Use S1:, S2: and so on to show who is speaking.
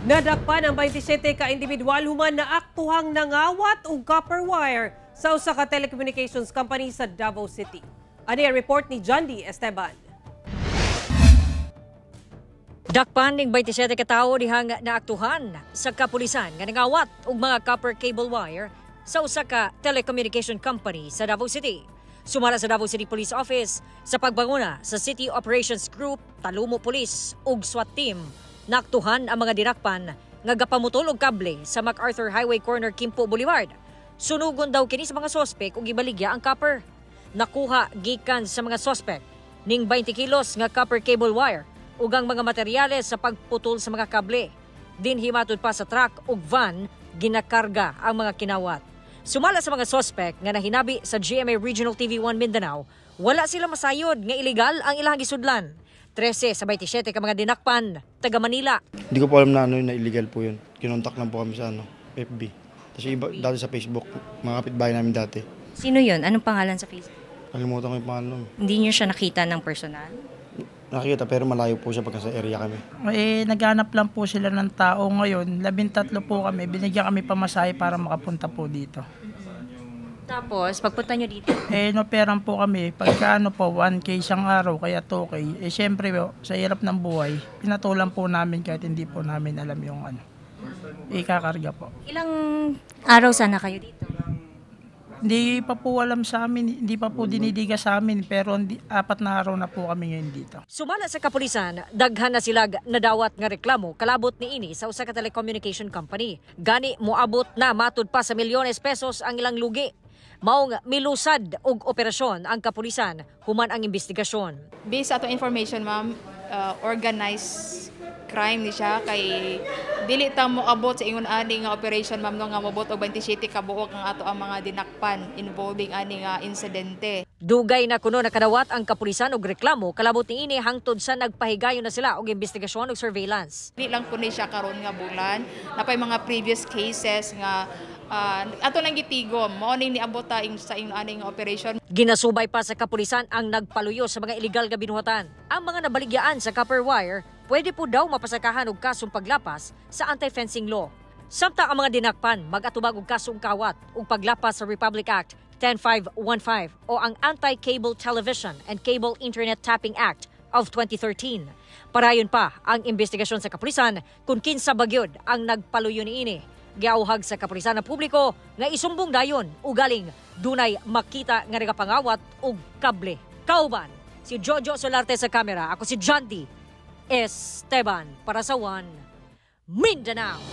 S1: Nadakpan ang 27 ka individual human naaktuhang nangawat og copper wire sa usa ka telecommunications company sa Davao City. Ani ang report ni John D. Esteban.
S2: Dakpan ning 27 ka tawo dihang naaktuhan sa kapulisan nga nangawat og mga copper cable wire sa usa ka telecommunication company sa Davao City. Sumala sa Davao City Police Office, sa pagbanguna sa City Operations Group, Talomo Police ug SWAT team, naaktuhan ang mga dinakpan nga gapamutol og kable sa MacArthur Highway corner Quimpo Boulevard. Sunugon daw kini sa mga sospek ug ibaligya ang copper. Nakuha gikan sa mga sospek ning 20 kilos nga copper cable wire ug ang mga materyales sa pagputol sa mga kable. Dinhi matud pa sa truck ug van ginakarga ang mga kinawat. Sumala sa mga sospek nga nahinabi sa GMA Regional TV 1 Mindanao, wala sila masayod nga ilegal ang ilang gisudlan. 13 sa 27 ka mga dinakpan, taga Manila.
S3: Hindi ko po alam na ano yun, na illegal po yun. Kinontak lang po kami sa ano, FB. Tapos yung iba, dati sa Facebook, mga kapitbahay namin dati.
S4: Sino yun? Anong pangalan sa Facebook?
S3: Kalimutan ko yung pangalan nun.
S4: Hindi niyo siya nakita ng personal?
S3: Nakikita, pero malayo po siya pagka sa area kami.
S5: Eh, naghanap lang po sila ng tao ngayon. 13 po kami. Binigyan kami pamasahe para makapunta po dito.
S4: Tapos, pagpunta niyo dito,
S5: Eh, inoperan po kami. Pagka ano po, 1K isang araw, kaya 2K. Eh, syempre po, sa hirap ng buhay, pinatulan po namin kahit hindi po namin alam yung ano. Ikakarga po.
S4: Ilang araw sana kayo dito?
S5: Hindi pa po alam sa amin, hindi pa po dinidiga sa amin, pero hindi, 4 na araw na po kami ngayon dito.
S2: Sumala sa kapulisan, daghan na silag nadawat nga reklamo kalabot niini sa usa ka telecommunication company. Gani moabot na matud pa sa milyones pesos ang ilang lugi. Maong milusad og operasyon ang kapulisan human ang investigasyon.
S6: Based sa atong information, ma'am, organized crime ni siya kay dili ta moabot sa ingon ani nga operation, ma'am, no, nga moabot og 27 ka buok ang ato ang mga dinakpan involving ani nga insidente.
S2: Dugay na kuno nakadawat ang kapulisan og reklamo kalabot niini hangtod sa nagpahigayon na sila og investigasyon ug surveillance.
S6: Dili lang po ni siya karon nga bulan, napay mga previous cases nga ato nang gitigom, mao ning niabot ta sa ingon ani nga operation.
S2: Ginasubay pa sa kapulisan ang nagpaluyo sa mga illegal nga binuhatan. Ang mga nabaligyaan sa copper wire, pwede po daw mapasakahan og kasong paglapas sa anti-fencing law. Samtang ang mga dinakpan mag-atubag og kasong kawat ug paglapas sa Republic Act 10515 o ang Anti-Cable Television and Cable Internet Tapping Act of 2013. Parayon pa ang investigasyon sa kapulisan kung kinsa ba gyud ang nagpaluyo niini. Giauhag sa kapulisan ang publiko nga isumbong dayon ugaling dunay makita nga nagapangawat og kable. Kauban si Jojo Solarte sa kamera. Ako si John D. Esteban para sa One Mindanao.